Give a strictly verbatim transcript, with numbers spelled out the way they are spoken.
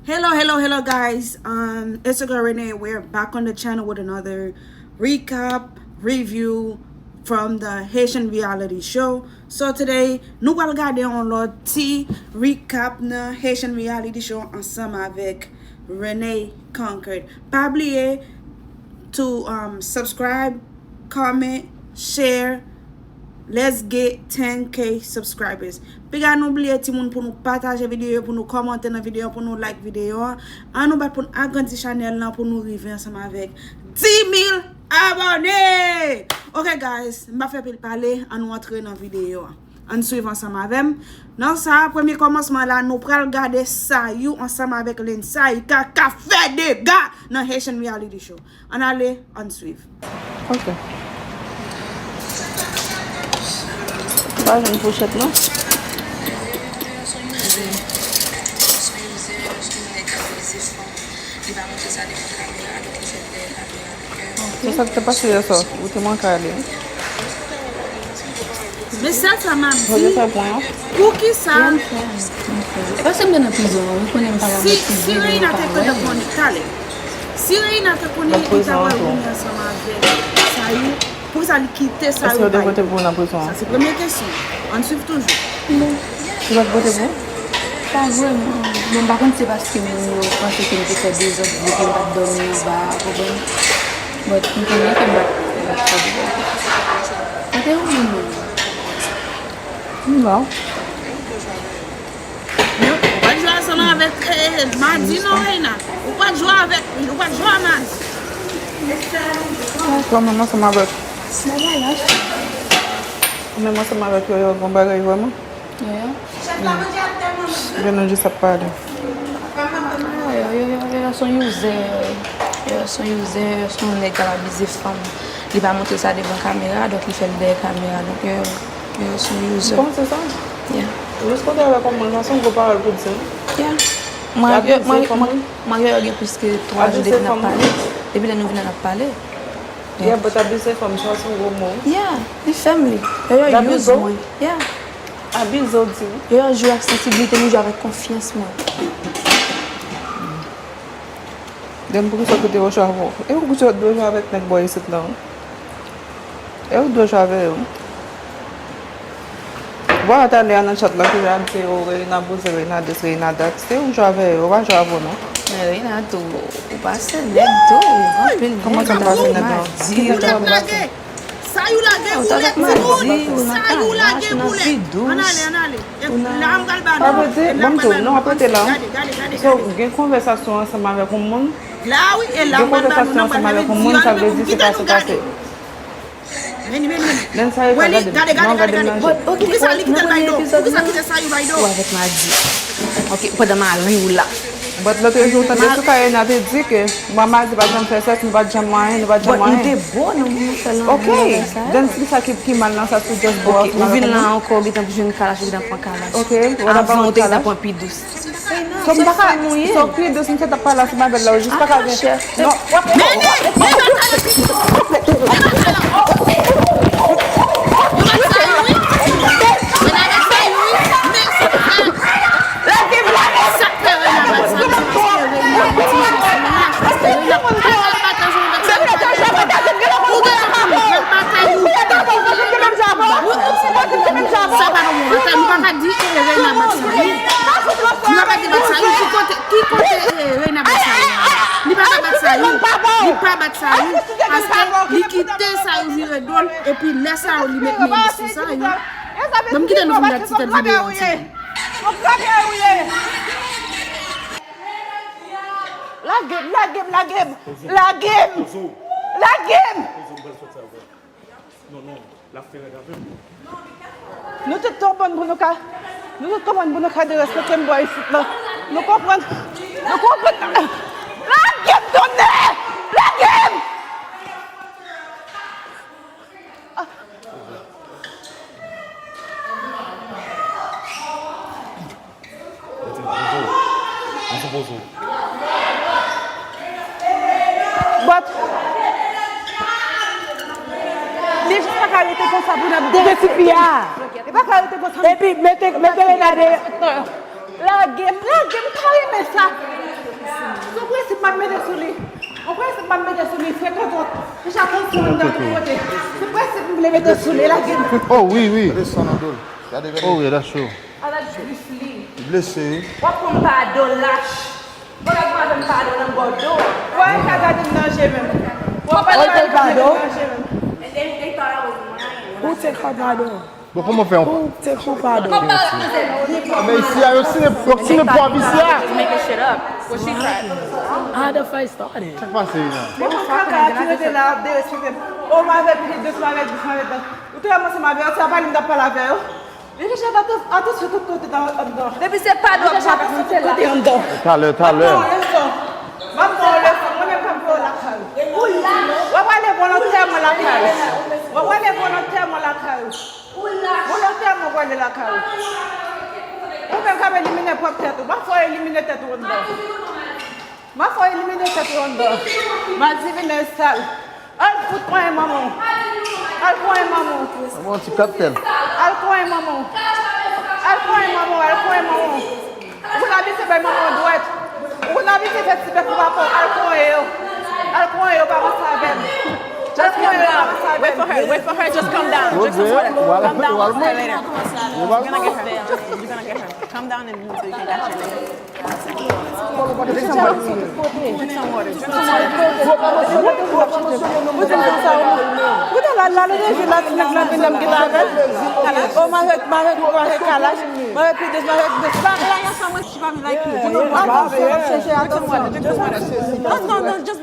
Hello, hello, hello, guys. Um, it's your girl Renee. We're back on the channel with another recap, review from the Haitian reality show. So today, nou pral gade yon lòt ti recap nan Haitian reality show ansanm avèk Renee Concord. Pa bliye to um, subscribe, comment, share. Let's get ten K subscribers. Piga nou bliye timoun pou nou pataje videyo, pou nou kòmante nan videyo, pou nou like videyo a. An nou bat pou n agrandi chanèl lan pou nou rive ansanm avèk dis mil abòne. Ok guys, m pa fè pil pale, an nou antre nan videyo a. Ann swiv ansanm avè m. Nan sa, premye kòmansman la, nou pral gade Sayou ansanm avèk Lensay ka ka fè dega nan Haitian reality show. Ann ale, ann swiv. Ok. M pa jwenn fouchèt non. Se sa k te pase yè swa. Ou te manke ale. Men sèl sa m ap di, poukisa Paske m te nan prizon an, ou konnen m pa ka mèt si Reina te konn konnen talè. Si Reina te konnen li ta pral vini ansanm avèk Sayou, poukisa li kite Sayou bay li? Sa se premye kesyon. Ann swiv toujou. Li pa t vote pou ou? Pa vrèman. Bon, m pa konn si se paske moun yo panse ke m te fè dezòd, vle ke m pa t dòmi anba, konprann? But m konnen ke m pa t, m pa t fè dezòd. Kote ou menm? M la. Ou pa t jwe ansanm avèk eh, eh, Madi non, Reina. Ou pa t jwe avèk, ou pa t jwe a Madi. Ou menm ansanm avèk, ou menm ansanm avèk Yoyo, gon bagay vrèman? Yoyo? Oubyen nou jis ap pale? Ah, Yoyo, Yoyo, Yoyo se yon user. Yoyo se yon user, se yon nèg k ap abize fanm. Li pa montre sa devan kamera, donk li fè l dèyè kamera. Donk Yoyo, Yoyo se yon user. Ou panse sa? Yeah. Jis kote avèk yon moun, sa se yon gwo pawòl pou di, wi. Yeah. Mwen ak Yoyo, mwen, mwen, mwen ak Yoyo gen plis ke twa jou depi n ap pale. Depi lè nou vin la n ap pale. Yeah, but abize fanm, sa se yon gwo mo. Yeah, li fè m li. Yoyo use mwen. Yeah. Abize w di wi. Yoyo jwe ak sansiblite m, li jwe avèk konfyans mwen. Then poukisa w kite yo jwe avè w? E ou ki dwe jwe avèk nèg bò isit la wi. E ou dwe jwe avè yo. Vwala talè a nan chat la ki ap di, o, Reina bouzè, Reina this, Reina that. Se ou jwe avè yo, yo pa jwe avè w non. Men Reina tou, ou pase nèg tou, anpil nèg. Kòman sa m pase nèg lan? Ki nèg sa m pase? Sayou lage boulèt, timoun! Sayou lage boulèt! Ann ale, ann ale. E la m pral ba nou. Bon, m di w, non, ap rete la. Gade, gade, gade, gade. So, gen konvèsasyon ansanm avèk yon moun. La wi, e la m pral ba nou, n ap pral gade. Di an nou kite nou gade. Vini, vini, vini. Gade, gade, gade, gade. Poukisa li kite l bay do? Poukisa kite Sayou bay do? Ou avèk Madi. Ok, pandan mari w la. But lòt jou, ou tande sou Karina te di ke mwen Madi pa t janm fè sèks, nou pa t janm anyen, nou pa t janm anyen. But m te bo nan moman sèl nan bagay sa. Ok, then kisa ki, ki mal nan sa, si w just bo ansanm avèk yon moun? Ok, ou vin la ankò, ou gentan jwenn kalash, ou gentan pran kalash. Ok, ou gentan pran kalash. Avan ou te gentan pran pi dous. So, m pa ka, so, pi dous, m se t ap pale ansanm avè l la, ou jis pa ka gen. Non, w ap. Sa pa nan batay, nou pa ka di e Reina bat Sayou. Nou pa ka di bat Sayou. Ki kote, ki kote e Reina bat Sayou? Li pa ka bat Sayou. Li pa bat Sayou. Paske li kite Sayou vire do l, epi lè sa yo li met men sou Sayou. Ban m kite nou vin gade ti tèt videyo an ti jan. Lage m, lage m, lage m! Lage m! Lage m! Non, non, l ap fè règ avè m. Nou tout konprann pou nou ka, nou tout konprann pou nou ka derespekte m bò isit la. Nou konprann, nou konprann. Lage m tonnè! Lage m! Ah. Mete l pou ou. Mete l pou ou. But, li jis pa ka rete konsa pou n ap dèyè ti fi a. Li pa ka rete konsa. Epi mete, mete Reina dèyè. Lage m, lage m, pa renmen sa. Se prensip m vle mete sou li la gen. Oh, wi, wi. Desann nan do l. Gade, gade. Oh, yeah, that's true. Ala Bruce Lee. Blese, wi. W ap pran m pa do lach. Bagay pou avè m pa do nan bò do. Wè ka gade m nan je menm. Wè pa Wè pa do. And they, they thought I was lying. Who take her pardon? Bon, kòman fè yon. Who take who pardon? Men isi a, yo tire, yo tire pwòp isi a. Making shit up. What she cried. How the fight started? Sa k pase, Ina? Bon, kaka ki rete la ap derespekte m. O, m avè plis de, m avè dis, m avè trant. Ou te ranmase m avè yo, se pa li m t ap pale avè yo. Li deja fè atansyon tout kote anndan. Depi se pa do ap chante, se la. Talè, talè. M ap ba w leson. M ap ba w leson. Mwen menm k ap ba w lakay. W ap ale volontèman lakay. W ap ale volontèman lakay. Volontèman w ale lakay. Ou menm k ap elimine pwòp tèt ou. M ap fè w elimine tèt ou anndan. M ap fè w elimine tèt ou anndan. Madivine sal. Al fout konyen manman w. Al konyen manman w. Mwen ti kaptèn. Al konyen manman w. Al konyen manman w, al konyen manman w. Ou konn abitye bay manman w dwèt. Ou konn abitye fè ti bèf pou papa w. Al konyen yo. Al konyen yo pa ranse avè m. Al konyen yo pa ranse avè m. Wait for her. Wait for her. Just come down. Drink some water. Come down. We'll see you later. You're gonna get her. You're gonna get her. Come down and so you can catch her later. Drink some water. Drink some water. Drink some water. Ou te la, la, le deje la, ti nèg la vin nan m ki la avè l. O, mare, mare, mare kalach. Mare pi de, mare pi de. La, la, y a sa mwen, she probably like you. Drink some water. Drink some water. Drink some water. No, no, no, just